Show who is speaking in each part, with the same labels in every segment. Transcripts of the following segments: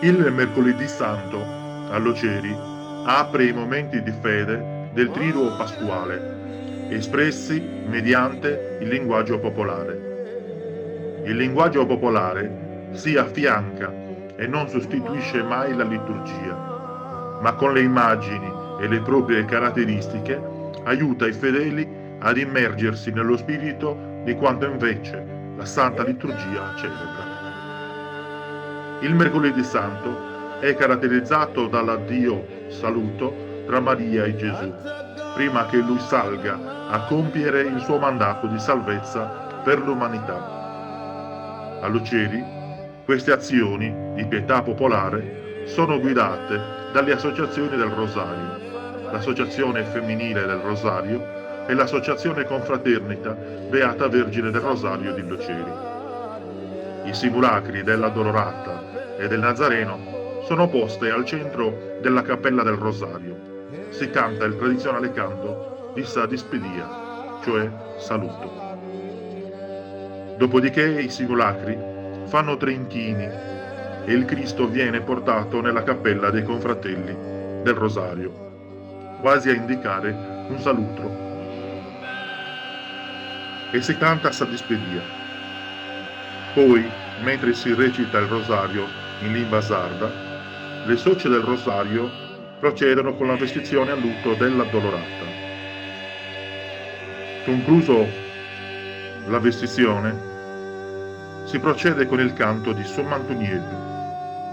Speaker 1: Il Mercoledì Santo, a Loceri, apre i momenti di fede del Triduo Pasquale, espressi mediante il linguaggio popolare. Il linguaggio popolare si affianca e non sostituisce mai la liturgia, ma con le immagini e le proprie caratteristiche aiuta i fedeli ad immergersi nello spirito di quanto invece la Santa Liturgia celebra. Il Mercoledì Santo è caratterizzato dall'addio saluto tra Maria e Gesù, prima che lui salga a compiere il suo mandato di salvezza per l'umanità. A Loceri, queste azioni di pietà popolare sono guidate dalle associazioni del Rosario, l'Associazione Femminile del Rosario e l'Associazione Confraternita Beata Vergine del Rosario di Loceri. I simulacri della Dolorata e del Nazareno sono poste al centro della Cappella del Rosario. Si canta il tradizionale canto di Sa Dispedia, cioè saluto. Dopodiché i simulacri fanno tre inchini e il Cristo viene portato nella cappella dei confratelli del Rosario, quasi a indicare un saluto. E si canta Sa Dispedia. Poi, mentre si recita il Rosario in lingua sarda, le socie del Rosario procedono con la vestizione a lutto della Dolorata. Concluso la vestizione, si procede con il canto di Su Mantu Nieddu,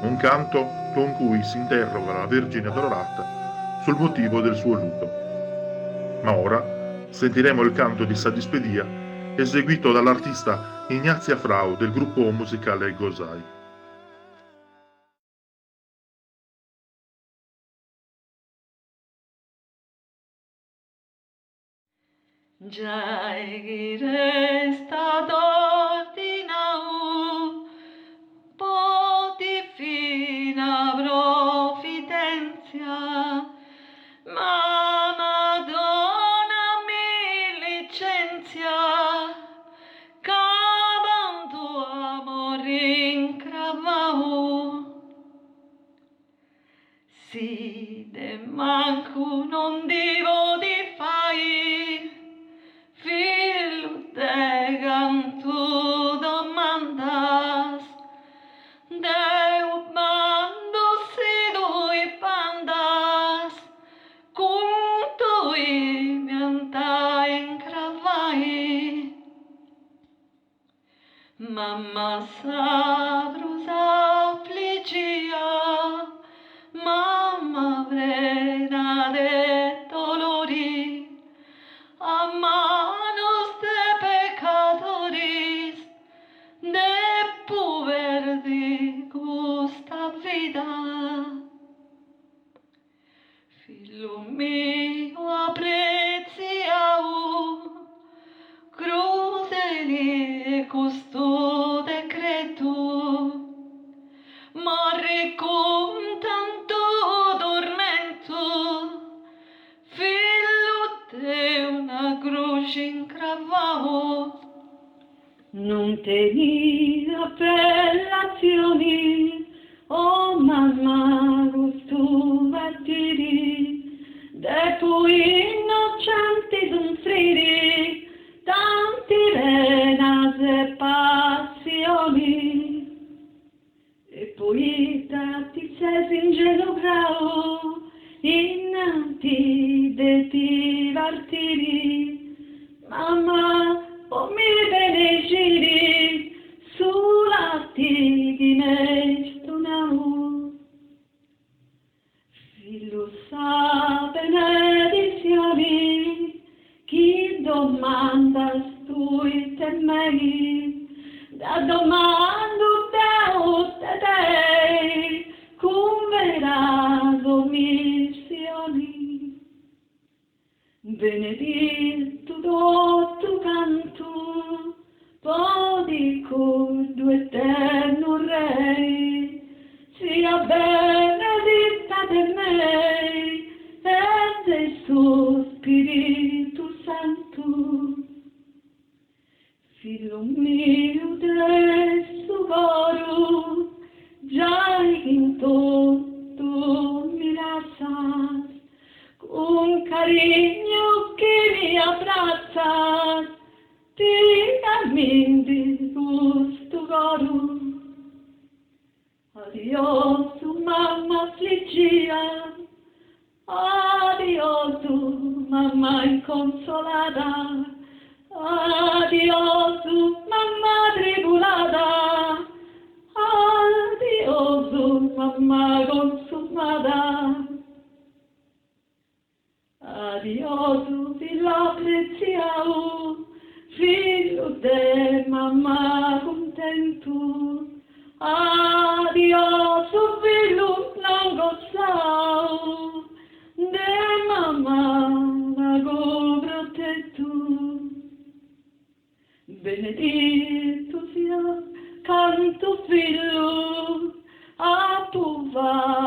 Speaker 1: un canto con cui si interroga la Vergine Addolorata sul motivo del suo lutto. Ma ora sentiremo il canto di Sa Dispedia eseguito dall'artista Ignazia Frau del gruppo musicale Gosai.
Speaker 2: Giai chi restat ordinau po divina provvidenzia, mama donami licenzia, ca b'ando a morri incravau. Si de mancu non ndi podis fai, fillu de cantu domandas, deu b'ando si tui b'andas, cun tui mi ant a incravai. Mamma sa prus afligia, mamma prena de dolori, a manos de pecadoris depu perdi custa vida. Fillu miu apretziau, crudeli custu decretu, morri cun tantu turmentu, fillu de una gruxi incravau. Non tenit appellazioni, o mamma custu patiri, depu innocenti sunfriri tanti penas e passioni. E poita ti ses ingenugrau innanti de ti partiri, mamma, po mi beneixiri su latti chi m'eis donau. Fillu sa benedizioni chi domandas tui de mei, dda domandu deu de tei cun vera sommissioni. Benedittu totu cantu podit cuddu eternu Rei, siat beneditta de mei. Adiosu mamma affligia, adiosu mamma inconsolada, adiosu mamma tribulada, adiosu mamma consumada. Adiosu fillu apretziau, fillu de mamma cuntentu, adiosu fillu non gosau, de mamma pagu protettu. Benedittu sia cantu fillu apu fatu.